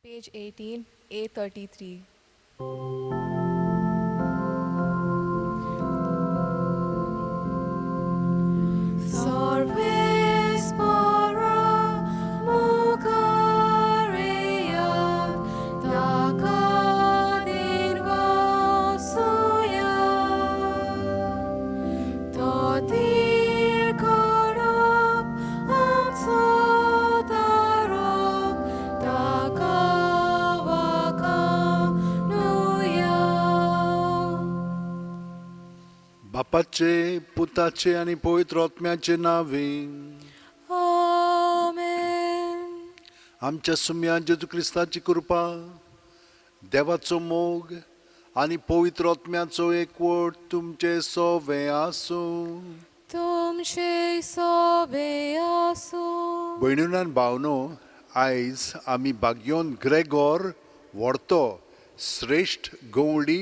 Page 18, A33. बापाचे पुताचे आनी पवित्र आत्म्याचे नावे आमेन. आमच्या सुम्या जेजू क्रिस्ताची कृपा, देवाचो मोग आनी पवित्र आत्म्याचो एकवट तुमचे सोवे आसूं. तुमचे सोबे आसूं. भयणीनो आनी भावनो, आयज आमी बाग्योन ग्रेगोर व्हडतो श्रेश्ठ गवळी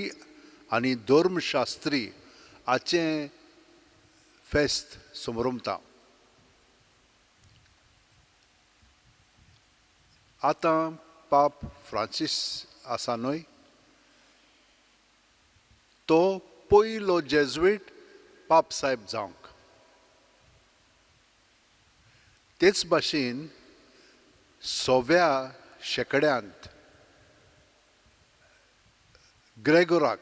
आनी धर्मशास्त्री हाचें फेस्त समरमता. आतां पाप फ्रांसीस आसा न्हय, तो पयलो जेजुईट पाप साहेब जावंक. तेच भाशेन 6व्या शेंकड्यांत ग्रेगोराक,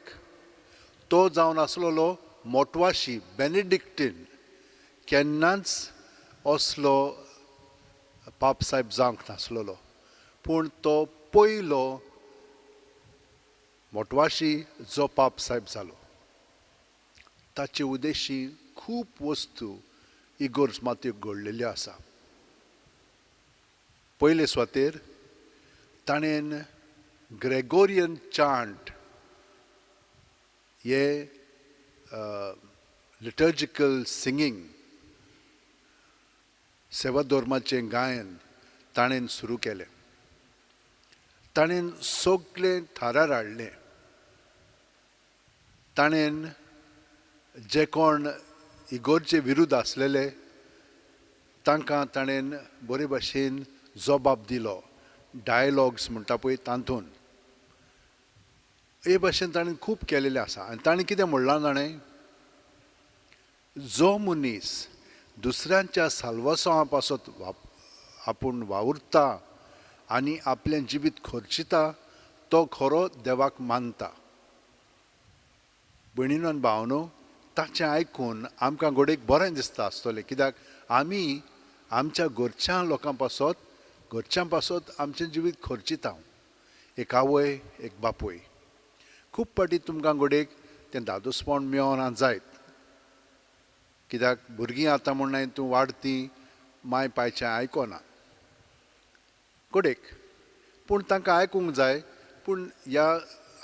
तो जावन आसलेलो मोटवाशी बेनेडिक्टीन, केन्नाच असलो पाप साहेब जावंक नासलेलो, पूण तो पयलो मोटवाशी जो पाप साहेब जालो. ताचे उद्देशी खूब वस्तू इगोर्ज मातयेक घडलेल्यो आसा. पयले सुवातेर ताणें ग्रेगोरियन चांट हे लिटर्जिकल सिंगींग, सेवा धर्माचें गायन ताणें सुरू केलें. ताणें सगळें थारार हाडलें. ताणें जे कोण इगोर्जे विरुद्ध आसलेले तांकां ताणें बरे भाशेन जबाब दिलो, डायलॉग्स म्हणटा पळय तातूंत. हे भाशेन ताणें खूब केलेलें आसा. आनी ताणें कितें म्हणलां, ताणें जो मनीस दुसऱ्यांच्या साल्वासांवा पासत आपूण वावुरता आनी आपलें जिवीत खर्चिता तो खरो देवाक मानता. भयणीनो आनी भावनो, ताचें आयकून आमकां घडयेक बरें दिसता आसतलें, कित्याक आमी आमच्या घरच्या लोकां पासत, घरच्यां पासत आमचें जिवीत खर्चिता. एक आवय, एक बापूय. खूब फावटी तुमकां घडयेक तें दादोसपण मेळना जायत, कित्याक भुरगीं आतां म्हण तूं वाडती माय पायचें आयकना घडयेक, पूण तांकां आयकूंक जाय. पूण ह्या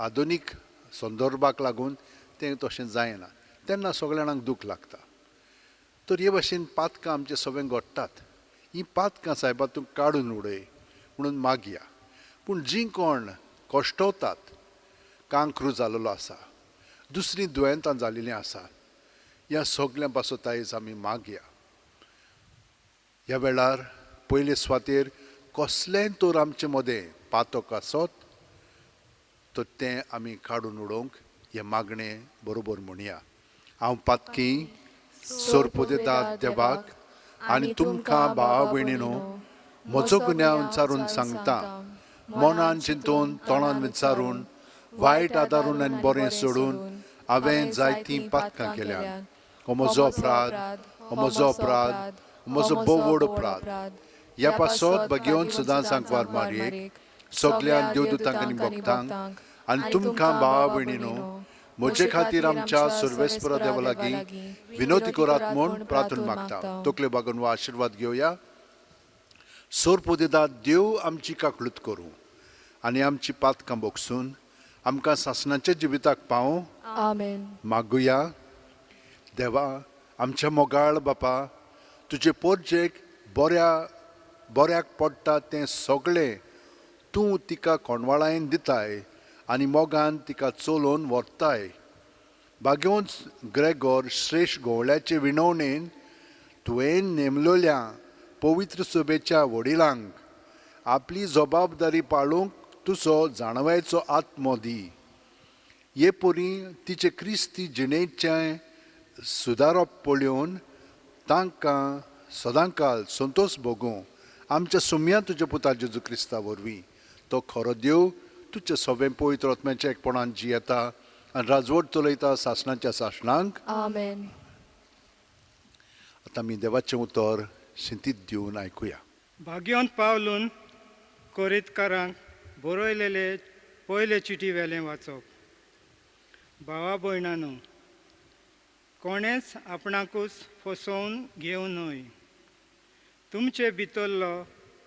आधुनीक संदर्भाक लागून तें तशें जायना, तेन्ना सगळ्या जाणांक दूख लागता. तर हे भाशेन पातकां आमचे सगळें घडटात. हीं पातकां सायबा तूं काडून उडय म्हणून मागया. पूण जीं कोण कश्टवतात, कांक्रू जाल्लो आसा, दुसरीं दुयेंतां जाल्लीं आसा, ह्या सगल्यां पासत आयज आमी मागया. ह्या वेळार पयले सुवातेर कसलेंय तर आमचे मदें पातक आसत तर तें आमी काडून उडोवंक हें मागणें बरोबर म्हणया. हांव पातकी सोरपुदेतात देवाक आनी तुमकां भावा भयणीनो म्हजो गुन्यांव विचारून सांगता. मनान चिंतून, तोंडान विचारून, वायट आदारून आनी बरें सोडून हांवें जायतीं पातकां केल्यात. हो म्हजो अपराध, हो म्हजो अपराध, म्हजो भोव व्हड अपराध. ह्या पासत भगेवन सदां सांकवार मारयेक, सगळ्यां देवदूतांक आनी भक्तांक आनी तुमकां भावा भयणीनो म्हजे खातीर आमच्या सर्वेस्परा देवा लागीं विनोदी करात म्हूण प्रार्थना मागता. तकले बागून वा आशिर्वाद घेवया. सोरपुदेदा देव आमची काकळूत करूं आनी आमची पातकां बोगसून आमकां सासणाच्या जिविताक पावूं. आमेन. मागुया. देवा आमच्या मोगाळ बापा, तुजे पोरजेक बऱ्याक पडटा तें सगळें तूं तिका कोंडवाळायेन दिताय आनी मोगान तिका चलोवन व्हरताय. बागेवन ग्रेगोर श्रेश्ठ गोवळ्याचे विणवणेन तुवें नेमलोल्या पवित्र सभेच्या वडिलांक आपली जबाबदारी पाळूंक तुजो जाणवायेचो आत्मो दी. हे परी तिचे क्रिस्ती जिणेचें सुदारप पळोवन तांकां सदांकाल संतोश भोगूं आमच्या सुम्या तुज्या पुता जेजू क्रिस्ता वरवीं. तो खरो देव तुज्या सवें पवित्र आत्म्याच्या एकपणान जियेता आनी राजवट चलयता सासणाच्या सासणांक. आमेन. आतां आमी देवाचें उतर शिंतीत दिवन आयकुया. भाग्यवंत पावलून कोरितकारांक बरयलेले पयले चिटी वेलें वाचप. भावा भयणानो, कोणेंच आपणाकूच फसोवन घेवं न्हय. तुमचे भितरलो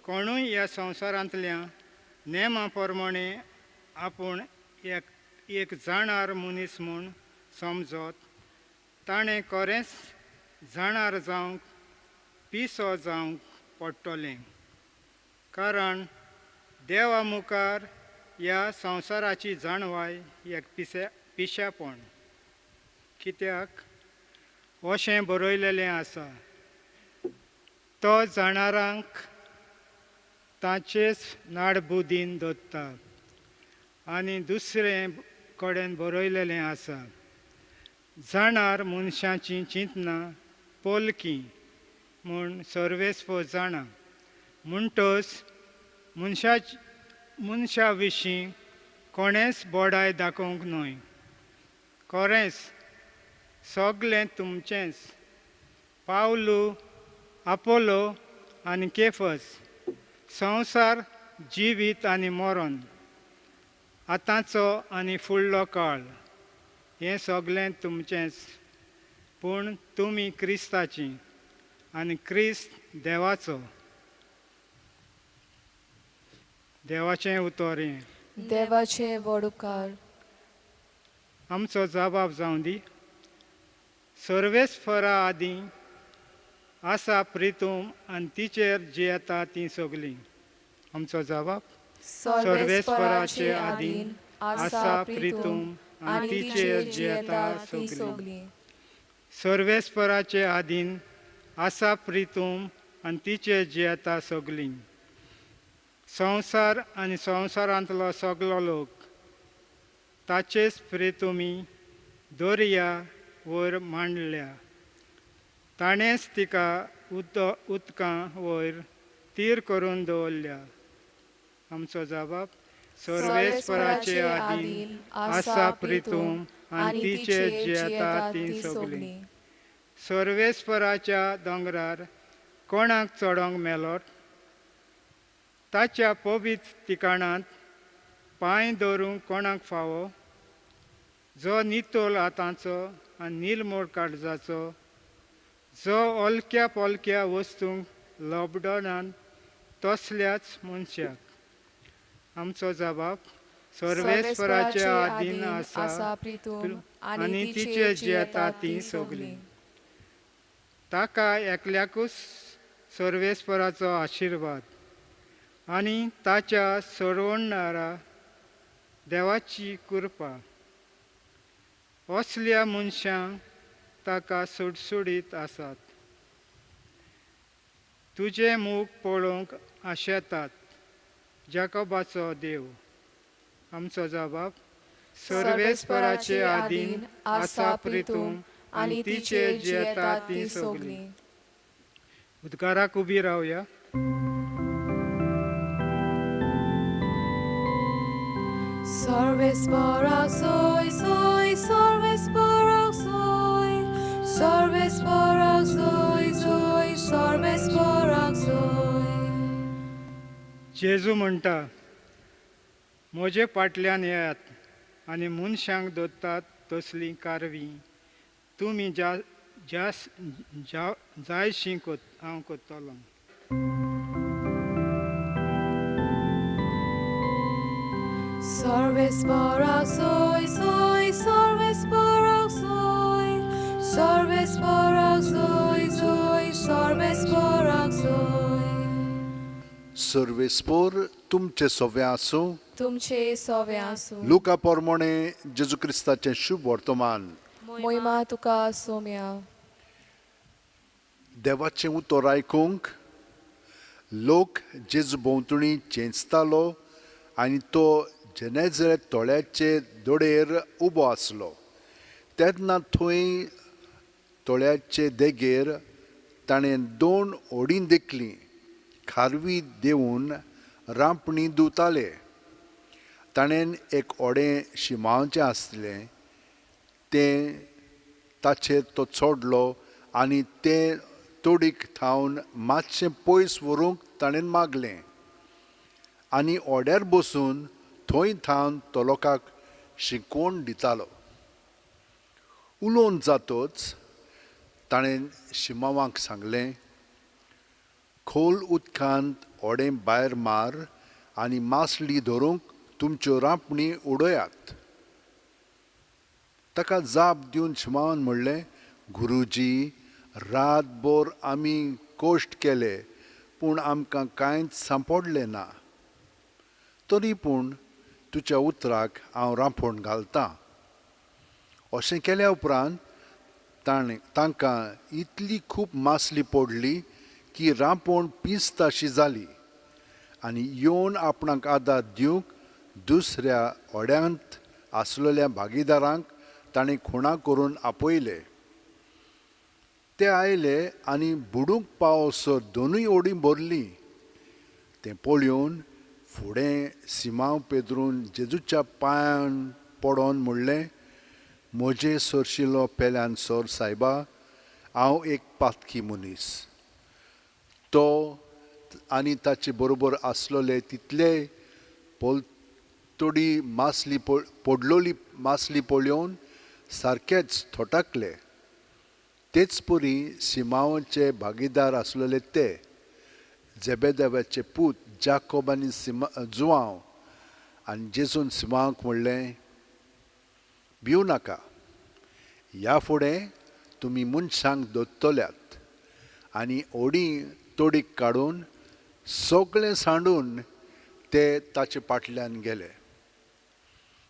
कोणूय ह्या संवसारांतल्या नेमा प्रमाणे आपूण एक जाणार मनीस म्हूण समजत ताणें खरेंच जाणार जावंक पिसो जावंक पडटलें. कारण देवा मुखार ह्या संवसाराची जाणवाय एक पिशेपण. कित्याक अशें बरयलेलें आसा, तो जाणारांक ताचेच नाडबुदीन दवरता. आनी दुसरे कडेन बरयलेलें आसा, जाणार मनशाचीं चिंतनां पोलकीं म्हूण सर्वेस्पर जाणा. म्हणटच मनशा विशीं कोणेंच बोडाय दाखोवंक न्हय. खरेंच सगलें तुमचेंच. पावलू, आपोलो आनी केफस, संवसार, जिवीत आनी मरण, आतांचो आनी फुडलो काळ, हें सगलें तुमचेंच. पूण तुमी क्रिस्ताचीं आनी क्रिस्त देवाचो. देवाचें उतर हें. देवाचें व्हड उपकार. आमचो जबाब जावं दी. सर्वेस्परा आदीं आसा प्रितूम आनी तिचेर जियेता तीं सगलीं. आमचो जबाब. सर्वेस्पराचे आदीं आसा प्रितूम आनी तिचेर जियेता ती सगलीं. सर्वेस्पराचे आदीन आसा प्रितूम आनी तिचेर जियेता सगलीं. संवसार आनी संवसारांतलो सगलो लोक ताचेच प्रितुमी दर्या वयर मांडल्या. ताणेंच तिका उदकां वयर तीर करून दवरल्या. आमचो जबाब. सर्वेस्पराचे आदीन आसा प्रितूम आनी तिचेर जियेता ती सगलीं. सर्वेस्पराच्या दोंगरार कोणाक चडोवंक मेलोट? ताच्या पवित्र ठिकाणांत पांय दवरूंक कोणाक फावो? जो नितोल हातांचो आनी नीलमोड काळजाचो, जो ओलक्या पोलक्या वस्तूंक लॉकडावनान तसल्याच मनशाक. आमचो जबाब. सर्वेस्पराचे आदीन आसा प्रितूम आनी तिचेर जियेता ती सगलीं. ताका एकल्याकूच सर्वेस्पराचो आशिर्वाद आनी ताच्या सोडवणारा देवाची कृपा. असल्या मनशांक ताका सुडसुडीत आसात. तुजें मूख पळोवंक आशेतात जाकोबाचो देव. आमचो जबाब. सर्वेस्पराचे आदीन आसा प्रितूम आनी तिचेर जियेता ती सगलीं. उद्गाराक उबी रावया. Sarvespara soy soy, sarvespara soy, sarvespara soy soy, sarvespara soy. जेजू म्हणटा, म्हजे फाटल्यान येयात आनी मनशांक दवरतात तसलीं कारवीं तुमी जायशीं हांव करतलो. Sarvespara soy soy, sarvespara soy, sarvespara soy soy, sarvespara soy. सर्वेस्पोर तुमचे सवे आसूं. तुमचे सवे आसूं. लुका पोरमोणे जेजू क्रिस्ताचें शुभ वर्तमान. मोहिमा तुका सोम्या. देवाचें उतर आयकूंक लोक जेजू भोंवतणी चेंचतालो आनी तो जेनेझरेत तळ्याचे दोडेर उबो आसलो. तेन्ना थंय तळ्याचे देगेर ताणें दोन होडीं देखलीं, खारवी देंवून रांपणी धुताले. ताणें एक होडें शिमांवचें आसलें, तें ताचेर तो चडलो आनी तें तोडीक थावन मातशें पयस व्हरूंक ताणें मागलें आनी होड्यार बसून थंय थावन तो लोकांक शिकोवन दितालो. उलोवन जातच ताणें शिमांवाक सांगलें, खोल उदकांत होडें भायर मार आनी मासली धरूंक तुमच्यो रांपणी उडयात. ताका जाप दिवन शिमांवान म्हणलें, गुरुजी, रातभर आमी कश्ट केले पूण आमकां कांयच सांपडलें ना, तरी पूण तुज्या उतराक हांव रांपण घालतां. अशें केल्या उपरांत ताणें तांकां इतली खूब मासली पडली की रांपण पिंजताशी जाली आनी येवन आपणाक आदार दिवंक दुसऱ्या होड्यांत आसलेल्या भागीदारांक ताणें खुणा करून आपयले. ते आयले आनी बुडूंक पावसर दोनूय होडीं भरलीं. तें पळोवन फुडें सिमांव पेद्रून जेजूच्या पांयान पडोन म्हणलें, म्हजे सरशिलो पेल्यान सर सायबा, हांव एक पातकी मनीस. तो आनी ताचे बरोबर आसलेले तितले पलतडी मासली पडलोली मासली पळोवन सारकेच थोटाकले. तेच परी सिमांवाचे भागीदार आसलेले ते जेबेदेवाचे पूत जाकोब आनी जुवांव. आनी जेजून सिमांवाक म्हणलें, भिवू नाका, ह्या फुडें तुमी मनशांक दोत्तल्यात. आनी होडी तोडीक काडून सगळें सांडून ते ताचे फाटल्यान गेले.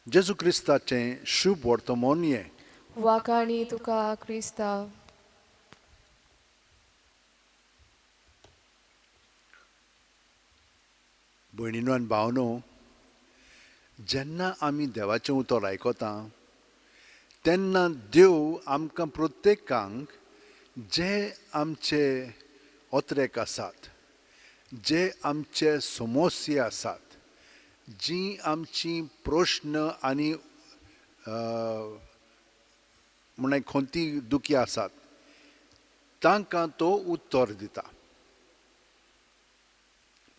जेजू क्रिस्ताचें शुभ वर्तमान हें. वाखाणी तुका क्रिस्ता. भयणीनो आनी भावनो, जेन्ना आमी देवाचें उतर आयकता तेन्ना देव आमकां प्रत्येकांक जे आमचे अत्रेक आसात, जे आमचे समस्या आसात, जी आमची प्रश्न आनी म्हणल्यार खंती दुखी आसात, तांकां तो उत्तर दिता.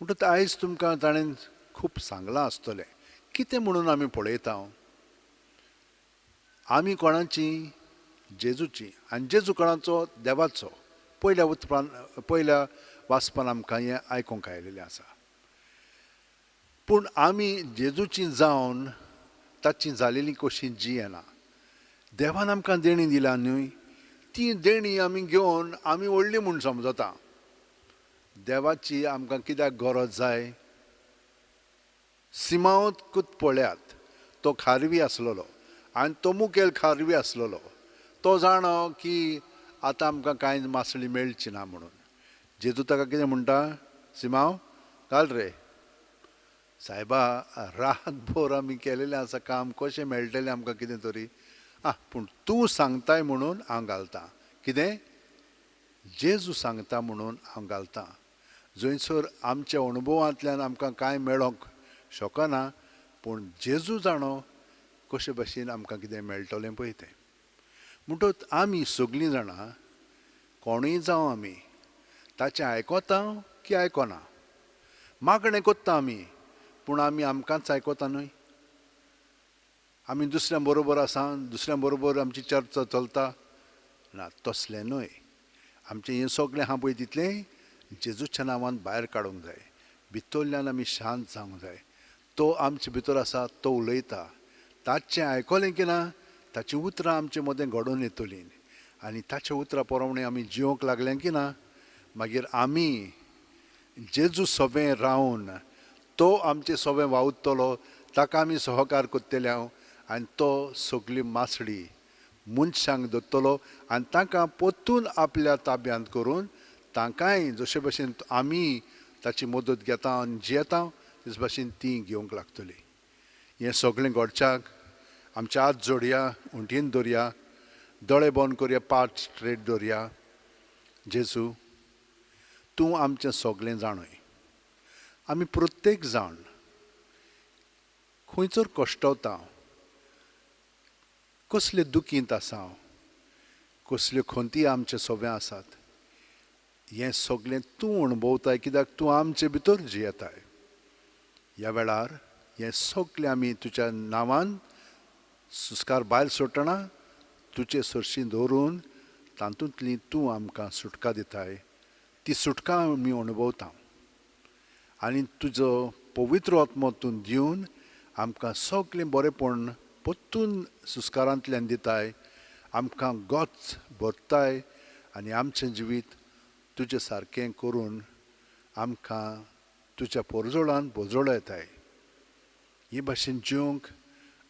म्हणटकच आयज तुमकां ताणें खूब सांगलां आसतलें कितें म्हणून आमी पळयता. आमी कोणाची? जेजूची. आनी जेजू कोणाचो? देवाचो. पयल्या उत्पान पयल्या वाचपान आमकां हें आयकूंक आयिल्लें आसा. पूण आमी जेजूची जावन ताची जालेली कशी जियेना. देवान आमकां देणी दिल्या न्हय, ती देणी आमी घेवन आमी व्हडली म्हूण समजता. देवाची आमकां कित्याक गरज जाय? सिमांवकूच पळयात, तो खारवी आसलेलो आनी तो मुखेल खारवी आसलेलो. तो जाणो की आतां आमकां कांय मासळी मेळची ना म्हणून. जेजू ताका कितें म्हणटा? सिमांव, घाल रे सायबा, रातभर आमी केलेलें आसा काम, कशें मेळटलें आमकां कितें तरी? आं, पूण तूं सांगताय म्हणून हांव घालतां. कितें? जेजू सांगता म्हणून हांव घालतां. जंयसर आमच्या अणभवांतल्यान आमकां कांय मेळोंक शकना, पूण जेजू जाणो कशे भशेन आमकां कितें मेळटलें पळय तें. म्हणटकच आमी सगळीं जाणां, कोणूय जावं, आमी ताचें आयकता की आयकना, मागणें कोत्ता आमी, पूण आमी आमकांच आयकता न्हय. आमी दुसऱ्यां बरोबर आसा, दुसऱ्यां बरोबर आमची चर्चा चलता ना, तसलें न्हय. आमचें हें सगळें आहा पळय तितलें जेजूच्या नांवान भायर काडूंक जाय. भितरल्यान आमी शांत जावंक जाय. तो आमचे भितर आसा, तो उलयता. ताचें आयकलें की ना, ताचीं उतरां आमचे मदें घडोवन येतलीं आनी ताच्या उतरां प्रमाणें आमी जिवंक लागलें की ना, मागीर आमी जेजू सोबें रावन तो आमचे सोबें वावुरतलो, ताका आमी सहकार करतले हांव आनी तो सगळी मासळी मनशांक दवरतलो आनी तांकां परतून आपल्या ताब्यांत करून तांकांय जशे भशेन आमी ताची मदत घेता आनी जियेता तेच भाशेन ती घेवंक लागतली. हें सगळें घडच्याक आमच्या हात जोडया, उंटयेन दवरया, दोळे बंद करया, पाट स्ट्रेट दवरया. जेजू, तूं आमचें सगळें जाणूय. आमी प्रत्येक जाण खंयचर कश्टवता, कसले दुखींत आसा, कसल्यो खंती आमचे सगळें आसात, हें सगळें तूं अणभवताय, कित्याक तूं आमचे भितर जियेताय. ह्या वेळार हें सगळें आमी तुज्या नांवान सुस्कार भायर सोडटना तुजे सरशी दवरून तातूंतली तूं आमकां सुटका दिताय. ती सुटका आमी अणभवता आनी तुजो पवित्र आत्मो तूं दिवन आमकां सगळें बरेंपण परतून सुस्कारांतल्यान दिताय, आमकां गोच भरताय आनी आमचें जिवीत तुजें सारकें करून आमकां तुज्या पोरजोळान पोजोळयताय. हे भाशेन जिवंक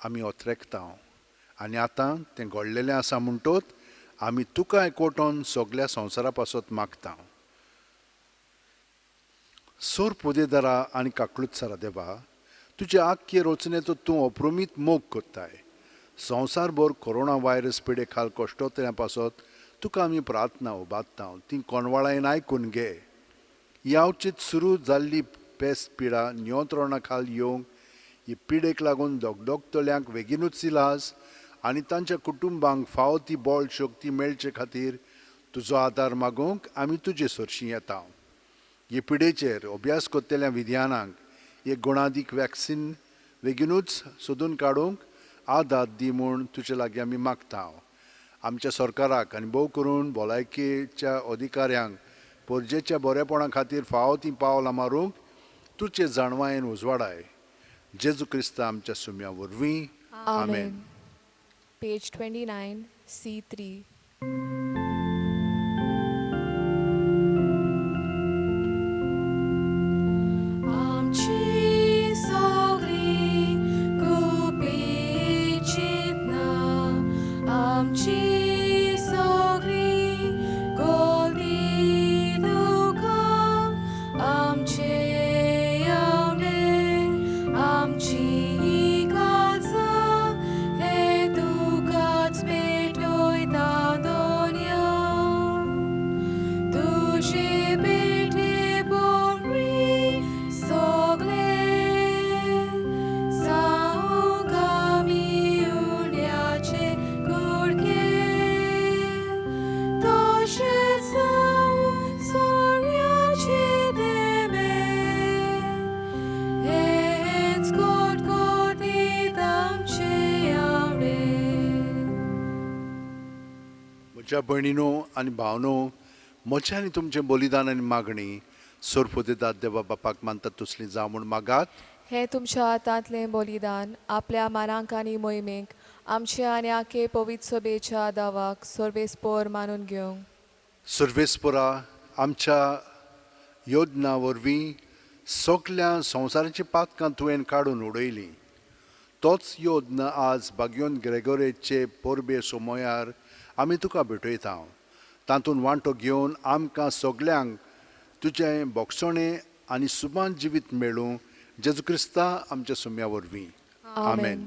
आमी ओत्रेकता आनी आतां तें घडलेलें आसा म्हणटोच आमी तुका एकवटोन सगल्या संवसारा पासत मागता. सोर पुदेदारा आनी काकळुत्सरा देवा, तुजे आख्खे रचनेचो तूं अप्रमीत मोग करताय. संवसारभर कोरोना व्हायरस पिडे खाल कश्टोतल्या पासत तुका आमी प्रार्थना उबारता, ती कोणवाळायन आयकून घे. यावचीत सुरू जाल्ली पेस्ट पिडा नियंत्रणा खाल येवंक ही पिडेक लागून दगदगतल्यांक बेगीनूच इलाज आनी तांच्या कुटुंबांक फावो ती बळ शक्ती मेळचे खातीर तुजो आदार मागूंक आमी तुजे सरशी येता. हे पिडेचेर अभ्यास करतल्या विज्ञानांक एक गुणादीक वॅक्सिन बेगीनूच सोदून काडूंक आदार दी म्हूण तुजे लागीं आमी मागता. आमच्या सरकाराक आनी भोव करून भलायकेच्या अधिकाऱ्यांक परजेच्या बरेपणा खातीर फावो ती पावलां मारूंक तुजे जाणवायेन उजवाडाय. जेजू क्रिस्ता आमच्या सुम्या वरवीं, आमेन. Page 29, C3. आमची सगळी गुपीत चिंतना, आमची सगळी गोडी दुखां, आमचे आवडे, आमची काळजां, हे तुकाच भेटयता दोनया. तुजे भेटे बरी सगळे जावंक आमी उण्याचे कुडके, तशेंच जावं सोऱ्याचे थेंबे, हेच कोटकोटीत आमचे आवडे. म्हज्या भयणीनो आनी भावनो, म्हजें आनी तुमचें बलिदान आनी मागणी सोरपुदेदाद देवा बापाक मानतात तसली जावं म्हूण मागात. हें तुमच्या हातांतलें बलिदान आपल्या मानांक आनी मोहिमेक आमचे आनी आखे पवित्र सभेच्या दावाक सर्वेस्पोर मानून घेवंक. सर्वेस्पोरा, आमच्या योजना वरवीं सगल्या संवसाराची पातकां तुवें काडून उडयलीं. तोच योजना आज बागयोन ग्रेगोरेचे परबे सोमयार आमी तुका भेटयता. तातूंत वांटो घेवन आमकां सगल्यांक तुजें बोगसणें आनी सुमान जिवीत मेळूं, जेजू क्रिस्ता आमच्या सुम्या वरवीं, आमेन.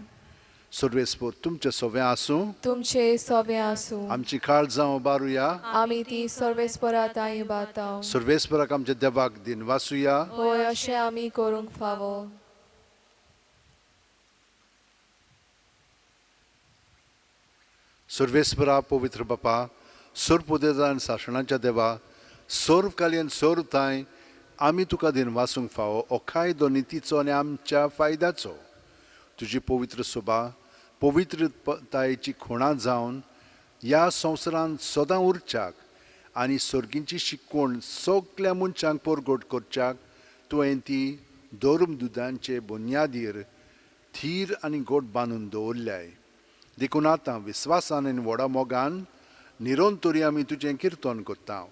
सर्वेस्पोर तुमचें सगळें आसूं, तुमचे सोबें आसूं. आमची काळजां उबारुया, आमी ती सर्वेस्पोरा तांय बाताव. सर्वेस्पोराक आमच्या देवाक दिनवासुया. होय, अशें आमी करूंक फावो. सर्वेस्परा पवित्र बापा, सर्वपुदेदान सासणाच्या देवा, सर्वकालीन सर्वताय आमी तुका दिनवासूंक फावो अखायदो नितीचो आनी आमच्या फायद्याचो. तुजी पवित्र सोबा पवित्रतायेची खुणा जावन ह्या संवसारांत सदां उरच्याक आनी सर्गींची शिकवण सगल्या मनशांक परगट करच्याक तुवें ती धर्म दुदांचे बुन्यादीर थीर आनी गोट बांदून दवरल्याय. देखून आतां विस्वासान आनी व्हडा मोगान निरंतरी आमी तुजें किर्तन करता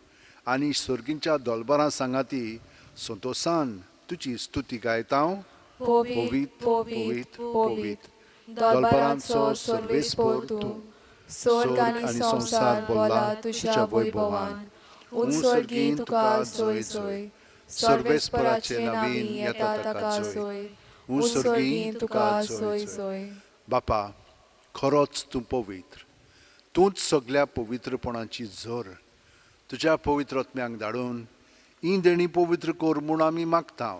आनी सर्गींच्या दोलबरां सांगाती संतोसान तुजी स्तुती गायता. पवित्र, पवित्र, पवित्र, दरबारांचो सर्वेस्पोर तूं, स्वर्ग आनी संवसार भरला तुज्या वैभवान. उंचर्गी तुका जय जय, सर्वेस्पराचे नावीन येता ताका जोय, उंसर्गी तुका जोय जोय. बापा, खरोच तूं पवित्र, तूंच सगल्या पवित्रपणाची झर. तुज्या पवित्र आत्म्यांक धाडून ही देणी पवित्र कर म्हूण आमी मागता,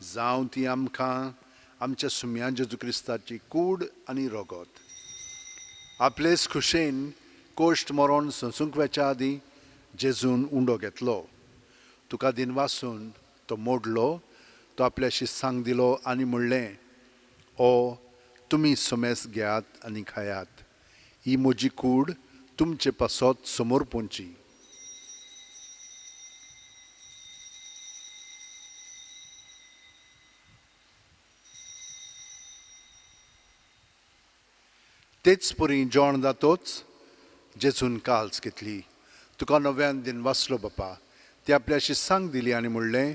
जावं ती आमकां आमच्या सुम्या जेजू क्रिस्ताची कूड आनी रगत. आपलेच खुशेन कोश्ट मरोण सोंसूंक वेच्या आदीं जेजून उंडो घेतलो, तुका दिनवासून तो मोडलो, तो आपल्या शिस्सांक दिलो आनी म्हणलें, ओ तुमी समेस घेयात आनी खायात, ही म्हजी कूड तुमचे पासत समोर पोंची. तेच परी जेवण जातोच जेजून काल्स घेतली, तुका नव्यान दिनवासलो बापा, ती आपल्या शिस्सांक दिली आनी म्हणलें,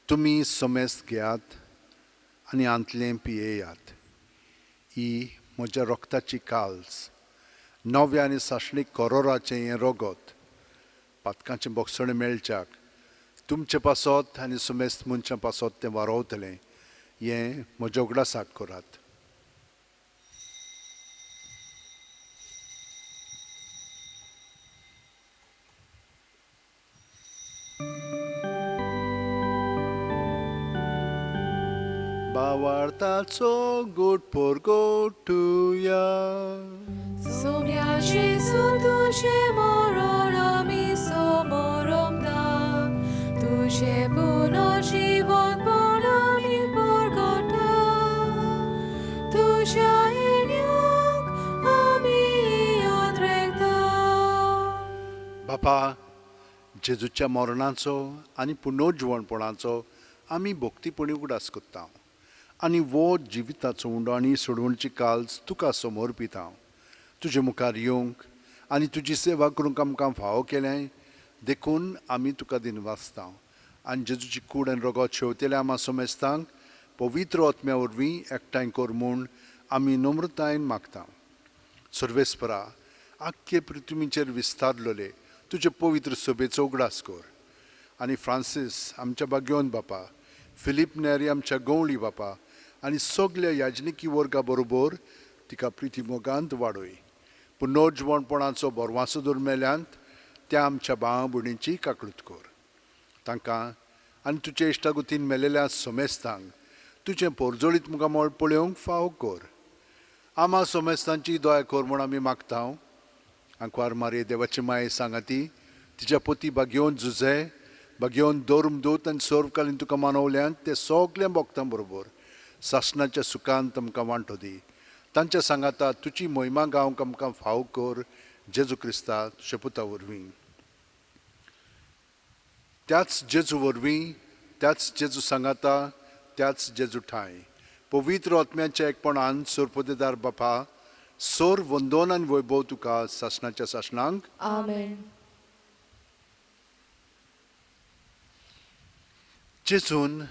तुमी समेस घेयात आनी आंतलें पियेयात, ही म्हज्या रक्ताची काल्स, नव्या आनी सासणीक करोराचें हें रगत, पातकांचें बोगसणें मेळच्याक तुमचे पासत आनी समेस्त मनशां पासत तें वारोवतलें, हें म्हज्या उगडासाक करात. भावार्थाचो गोट पोरगोटुया. सोम्या जेजू तुजें मरण आमी समोरमता, तुजें पुनर्जीवनपण आमी परगटा, तुज्या येण्याक आमी याद रेखता. बापा, जेजूच्या मरणाचो आनी पुनर्जिवणपणाचो आमी भक्तीपणी उगडास करता आनी वो जिविताचो उंडो आनी सोडवणची काल्स तुका समोर पिता. तुजे मुखार येवंक आनी तुजी सेवा करूंक आमकां फावो केलें देखून आमी तुका दिनवासता आनी जेजूची कूड आनी रगत शेवतेल्या आमा समेस्तांक पवित्र आत्म्या वरवीं एकठांय कर म्हूण आमी नम्रतायेन मागता. सर्वेस्परा, आख्खे पृथ्वीचेर विस्तारलेले तुजे पवित्र सभेचो उगडास कर आनी फ्रांसीस आमच्या बागयोन बापा, फिलीप नेरी आमच्या गवळी बापा आनी सगल्या याजनिकी वर्गा बरोबर तिका प्रिती मोगांत वाडय. पुनर्जिवणपणाचो बरवासो दवर मेल्यांत त्या आमच्या भाव भयणींची काकळूत कर. तांकां आनी तुजे इश्टागुतीन मेलेल्या समेस्तांक तुजें पोरजोळीत मुखामळ पळोवंक फावो कर. आमा समेस्तांची दया कर म्हूण आमी मागता. आंकवार मारये देवाची माये सांगाती तिच्या पती बागयोवन जुझे बागयोवन धर्मदूत आनी सर्वकालीन तुका मानवल्यान ते सगळ्या भक्तां बरोबर सासणाच्या सुखान तुमकां वांटो दी. तांच्या सांगाता तुजी मोहिमा गावंक आमकां फाव कर, जेजू क्रिस्ता तुज्या पुता वरवीं. त्याच जेजू वरवीं, त्याच जेजू सांगाता, त्याच जेजू ठांय पवित्र आत्म्याच्या एकपणान सोरपदेदार बापा, सोर वंदोन आनी वैभव तुका सासणाच्या सासणांक. आमेन. जेजून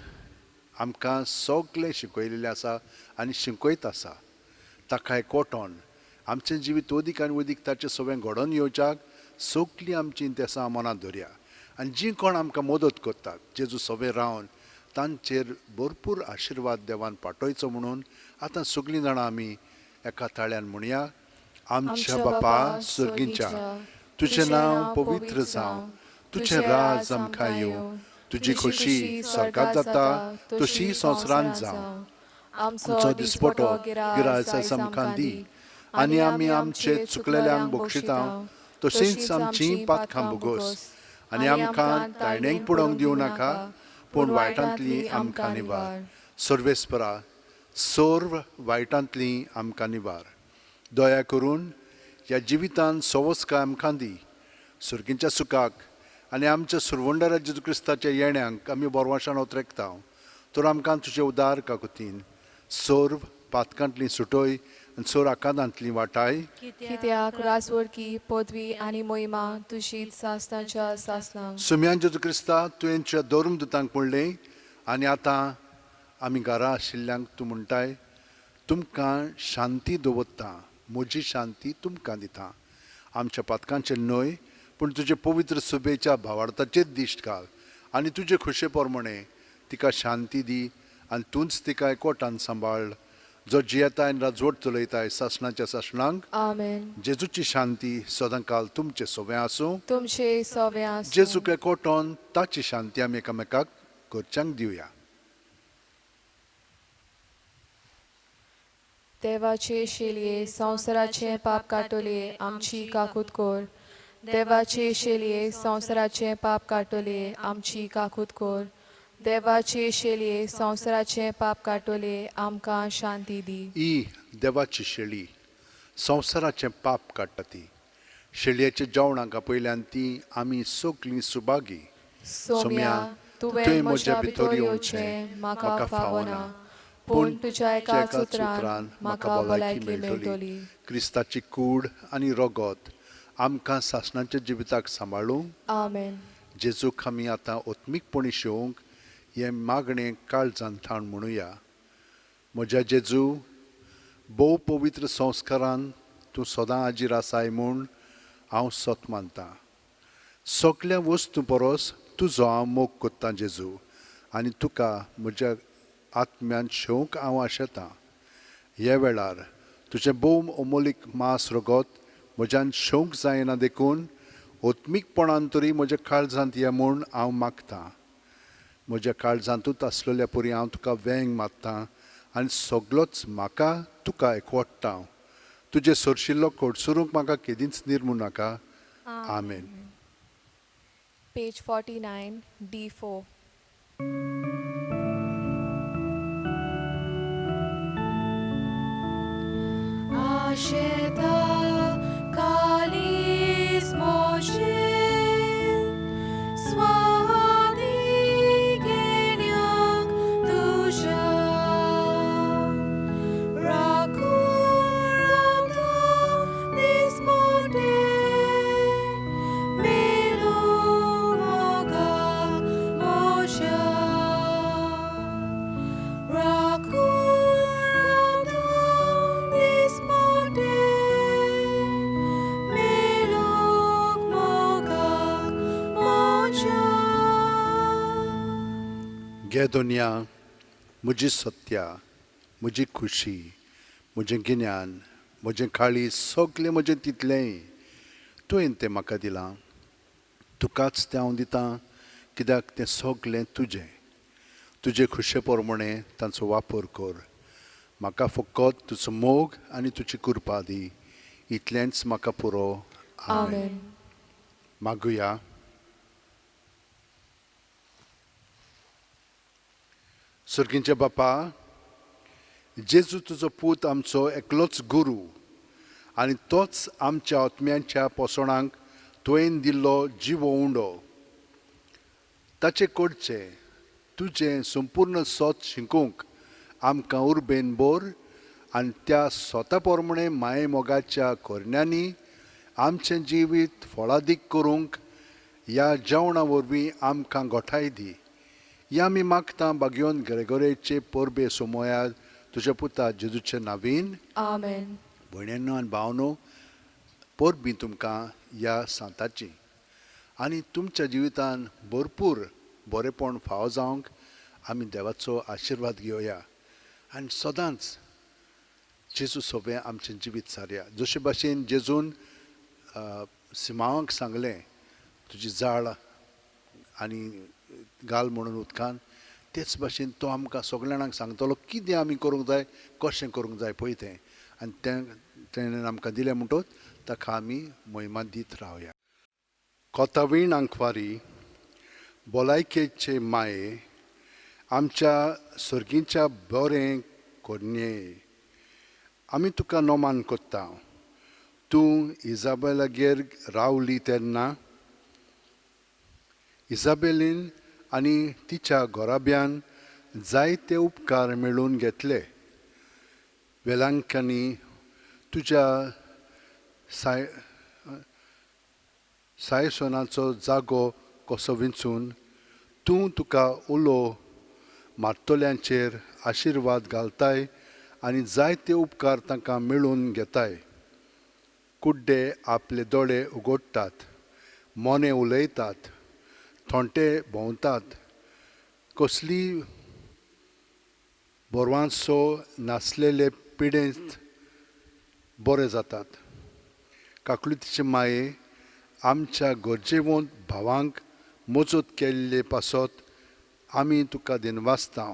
आमकां सगळें शिकयलेलें आसा आनी शिकयत आसा. ताका एकवटोन आमचें जिवीत अदीक आनी अदीक ताचें सगळें घडोवन येवच्याक सगळीं आमचीं तेसां मनांत धरया आनी जीं कोण आमकां मदत करतात जेजू सगळें रावन तांचेर भरपूर आशिर्वाद देवान पाठयचो म्हणून आतां सगळीं जाणां आमी एका ताळ्यान म्हणया. आमच्या बापा सर्गींच्या, तुजें नांव पवित्र जावं, तुजें राज आमकां येवं, तुजी खोशी स्वर्गांत जाता तशी संवसारांत जावं. आमचो दिसपटो गिरायस आमकां दी आनी आमी आमचे चुकलेल्यांक बक्षिता तशींच आमचीं पातकां भोगोस आनी आमकां तायणेक पडोवंक दिवं नाका, पूण वायटांतली आमकां निवार. सर्वेस्परा, सर्व वायटांतली आमकां निवार. दया करून ह्या जिवितान सवस्काय आमकां दी. सर्गींच्या सुखाक आनी आमच्या सुरवंडारा जेजू क्रिस्ताच्या येण्यांक आमी बरवाशान ओतरेकता. तर आमकां तुजे उदार काकुतीन सर्व पातकांतली सुटय आनी सोर आकांतांतली वाटाय. कित्याक राजवडकी पदवी आनी मोहिमा तुजीच सासणाच्या सासणाक. सुम्यान जेजू क्रिस्ता, तुवें तुज्या धर्मदुतांक म्हणलें आनी आतां आमी घरा आशिल्ल्यांक तूं म्हणटाय, तुमकां शांती दवरता, म्हजी शांती तुमकां दिता. आमच्या पातकांचेर न्हय पूण तुजे पवित्र सभेच्या भावार्थाचेर दिश्ट घाल आनी तुजे खुशे परमणें तिका शांती दी आनी तूंच तिका एकवटान सांबाळ, जो जियेताय आनी राजवट चलयताय सासणाच्या सासणांक. आमेन. जेजूची शांती सदांकाल तुमचे सोवें आसूं. तुमचे सोवे आसूं. जेजूक एकवटोन ताची शांती आमी एकामेकाक घरच्यांक दिवया. देवाचे शेलये संवसाराचें पाप काटोलये आमची काकूत कोर. देवाचे शेलये संवसाराचें पाप काटोलये आमची काकूत कोर. देवाचे शेलये संवसाराचें पाप काटोलये आमकां शांती दी. ही देवाची शेळी संवसाराचें पाप काडटा. ती शेळयेच्या जेवणाक आपयल्यान ती आमी सगलीं सुभागी. सोम्या, तुवें म्हज्या भितर येवचें म्हाका फावना, पूण तुज्या एकाच उतरान म्हाका भलायकी मेळटली. क्रिस्ताची कूड आनी रगत आमकां सासणाच्या जिविताक सांबाळूं. आमेन. जेजूक आमी आतां ओत्मीकपणी शेवंक हें मागणें काळजान थावन म्हणुया. म्हज्या जेजू, भोव पवित्र संस्कारान तूं सदां हाजीर आसाय म्हूण हांव सत मानतां. सगल्या वस्तू परस तुजो हांव मोग कोत्तां जेजू, आनी तुका म्हज्या आत्म्यान शेवंक हांव आशेतां. ह्या वेळार तुजें भोव अमोलीक मांस रगत म्हज्यान शेवंक जायना, देखून ओत्मीकपणान तरी म्हज्या काळजांत ये म्हूण हांव मागतां. म्हज्या काळजांतूच आसलेल्या परी हांव तुका वेंग मारतां आनी सगलोच म्हाका तुका एकवटता. तुजें सरशिल्लो कडसरूंक म्हाका केदींच निर्मू नाका. आमेन. Page 49, D4. आशेता कालीस मोशे स्वादी घेण्याक तुज्या राखून रावता दिसपटे मेलूंक मोगाक मोज्या राखून रावता दिसपटे मेलूंक मोगाक मोज्या. घे दुनिया म्हजी सत्या, म्हजी खुशी, म्हजें गिन्यान, म्हजें काळीज, सगलें म्हजें तितलेंय तुवें तें म्हाका दिलां. तुकाच तें हांव दितां, कित्याक तें सगलें तुजें. तुजे खुशे प्रमाणें तांचो वापर कर. म्हाका फकत तुजो मोग आनी तुजी कृपा दी, इतलेंच म्हाका पुरो. आमेन. आमेन. मागुया. सर्गींचे बापा, जेजू तुजो पूत आमचो एकलोच गुरू आनी तोच आमच्या आत्म्यांच्या पोसणांक तुवें दिल्लो जिवो उंडो. ताचे कडचें तुजें संपूर्ण सोत शिकूंक आमकां उर्बेन बोर आनी त्या स्वता प्रमाणें माये मोगाच्या करण्यांनी आमचें जिवीत फळादीक करूंक ह्या जेवणा वरवीं आमकां गोठाय दी. ह्या आमी मागता बागयोन ग्रेगोरेचे परबे सोमोया तुज्या पुता जेजूचे नावीन. आमेन. भयण्यांनो आनी भावनो, परबीं तुमकां ह्या सांताची आनी तुमच्या जिवितान भरपूर बरेपण फावो जावंक आमी देवाचो आशिर्वाद घेवया आनी सदांच जेजू सोबें आमचें जिवीत सारया. जशे भाशेन जेजून सिमांवाक सांगलें तुजी जाळ आनी घाल म्हणून उदकान, तेच भाशेन तो आमकां सगल्या जाणांक सांगतलो कितें आमी करूंक जाय, कशें करूंक जाय पळय तें, आनी तें तेणें आमकां दिलें म्हणटकच ताका आमी मोहिमा दीत रावया. कोतावीण आंकवारी भलायकेचे माये आमच्या सर्गीच्या बरें कोरये, आमी तुका नोमान कोत्ता. तूं इजाबेलागेर रावली तेन्ना इजाबेलीन आनी तिच्या घराब्यान जायते उपकार मेळोवन घेतले. वेलांकांनी तुज्या सायसोनाचो जागो कसो विंचून तूं तुका उलो मारतल्यांचेर आशिर्वाद घालताय आनी जायते उपकार तांकां मेळोवन घेताय. कुड्डे आपले दोळे उगडटात, मोने उलयतात, थोंटे भोंवतात, कसली बोरवांसो नासलेले पिडेंत बरे जातात. काकळुतीचे माये, आमच्या गरजेवंत भावांक मजत केल्ले पासत आमी तुका दिनवासता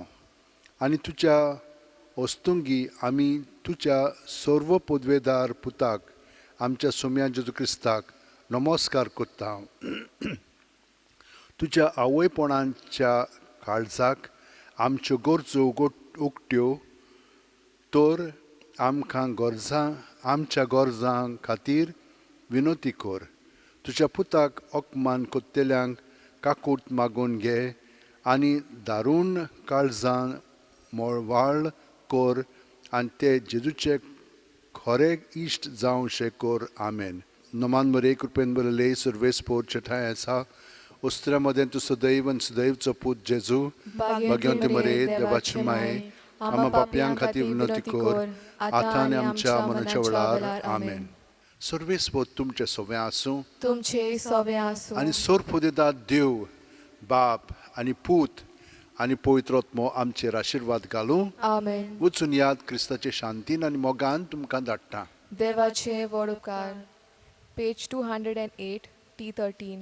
आनी तुज्या वस्तुंगी आमी तुज्या सर्व पदवेदार पुताक, आमच्या सोम्या जेजू क्रिस्ताक नमस्कार करता. तुज्या आवयपणाच्या काळजाक आमच्यो गरजो उगट्यो तर आमकां गरजां आमच्या गरजां खातीर विनोती कर. तुज्या पुताक अपमान कोत्तेल्यांक काकूट मागून घे आनी दारून काळजान मळवाळ कर आनी ते जेजूचे खरे इश्ट जावं शे कर. आमेन. नमान मरे, कृपेन बरले सर्वेस्पोर चेठाय आसा. उस्त्र्या मदें तूं सदैव आनी सदैवचो पूत जेजू, भाग्यवंती मरे, देवाची माये, आमा पापयां खातीर विनवती कर, आतां आनी आमच्या मनाच्या वेळार. आमेन. सर्वेस्पोर तुमचे सवें आसूं, तुमचे सोवे आसूं, आनी सोरपुदेदार देव बाप आनी पूत आनी पवित्र आत्मो आमचेर आशिर्वाद घालूं. आमेन. वचून याद क्रिस्ताचे शांतीन आनी मोगान तुमकां धाडटा. देवाचे व्हड उपकार. Page 208, T 13.